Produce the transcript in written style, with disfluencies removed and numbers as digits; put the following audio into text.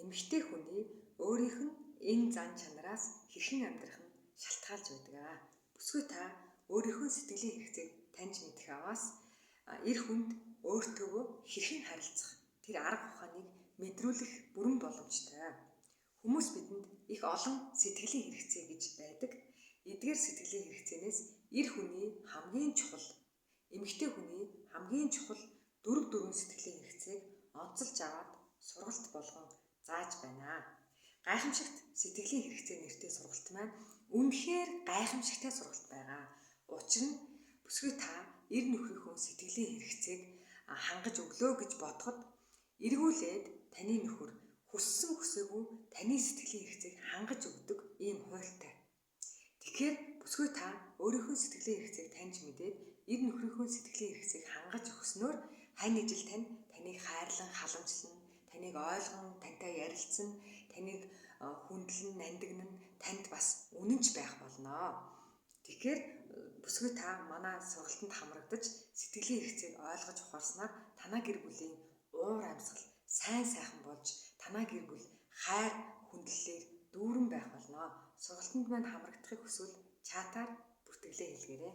Эмэгтэй хүний өөрийнх нь энэ зан чанараас хэрхэн амьдрах нь шалтгаалж байдаг. Бүсгүй та өөрийнхөө сэтгэлийн хэрэгцээг таньж мэдэх аваас эр хүнд өөртөөгөө хэрхэн харилцах тэр арга ухааныг мэдрүүлэх бүрэн боломжтой. Хүмүүс бидэнд их олон сэтгэлийн хэрэгцээ гэж байдаг. Эдгээр сэтгэлийн хэрэгцээнээс эр хүний хамгийн чухал, эмэгтэй хүний хамгийн чухал дөрвөн сэтгэлийн хэрэгцээг онцолж аваад сургалт болгон зааж байна. Гайхамшигт сэтгэлийн хэрэгцээ нэртэй сургалт маань үнэхээр гайхамшигтай сургалт байгаа. Учир нь бүсгүй та эр нөхрийнхөө сэтгэлийн хэрэгцээг хангаж өглөө гэж бодоход эргүүлээд таны нөхөр хүссэн хүсээгүй таны сэтгэлийн хэрэгцээг хангаж өгдөг ийм хуультай. Тэгэхээр бүсгүй та өөрийнхөө сэтгэлийн хэрэгцээг таньж мэдээд эр нөхрийнхөө сэтгэлийн хэрэгцээг хангаж өгснөөр хань ижил тань таныг хайрлан халамжлан, таныг ойлгон, тантай ярилцсан, таныг хүндлэн, нандинан, танд бас үнэнч байх болно. Тэгэхээр бүсгүй та манай сургалтанд хамрагдаж сэтгэлийн хэрэгцээг ойлгож ухаарснаар танаа гэр бүлийн уур амьсгал сайн сайхан болж, танаа гэр бүл хайр хүндлэлээр дүүрэн байх болно. Сургалтанд маань хамрагдахыг хүсвэл чатаар бүртгэлээ хэлгээрэй.